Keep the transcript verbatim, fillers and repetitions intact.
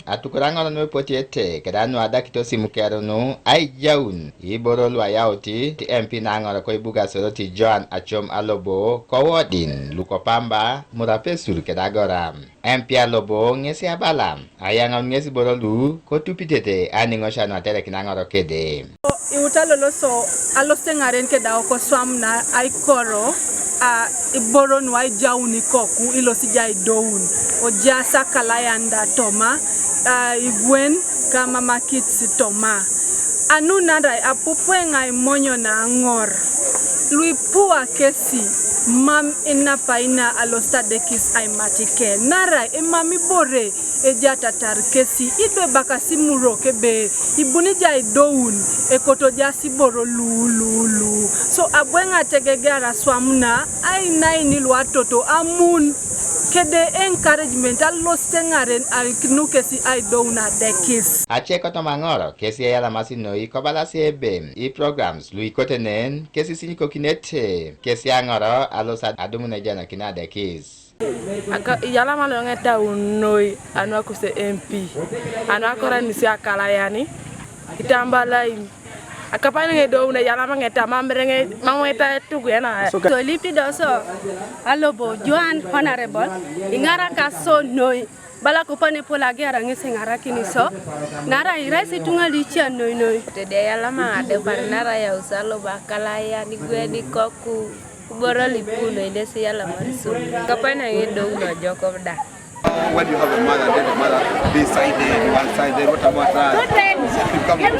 Atukor aŋor nuepotiete keda nuadakitos imukerun aijaun iboro luayauti ti M P naŋor koibuga Soroti Joan Achom Alobo kowodin lukopamba Murapesur keda Agora. M P Alobo ŋesi abala ayaŋaun ŋesi iboro lu kotupitete aniŋosia nuaterekin aŋor kede. Iuta loloso aloseŋaren kedau koswam na aikoro a iboro nuaijaun ikoku ilosi jai doun ojaas akalayan da toma a igwen kamamakit toma. Anu narai apupu eŋ aimonyo na aŋor luipua kesi mam inapaina alositadekis aimatike narai emam ibore ejatatar kesi ido ebakasi murok ebe ibuni jai doun ekotojaas iboro luuluulu. So abu eŋ ategegear aswam na ainaini luatoto amun kede encouragement alosit eŋaren aikinu kesi aidoun adekis. Ace kotoma aŋor kesi eyalamasi noi kobalasi ebe iprograms luikote nen kesi sinyikokinete kesi aŋor alosit adumun ejaanakin adekis. Aka iyalama loŋ etaun noi anuakuse M P anuakoranisi akalayani itambalain akapain ŋedoun eyalama ŋeta mamere ŋe mamweta etugwena. Tolipi doso Alobo Joan Honorable iŋaraka so noi bala kopane pol ageara ŋes iŋarakini so nara irais ituŋa luicia noi noi. Tede eyalama ŋadepar nara yausa Alobo akalayan igweni koku. Kuboro lipuno inesi yalamari sulu. Kapana ngedou nojokop da. When you have a mother, let the mother be side there, one side there. What about that? Two things. Come on.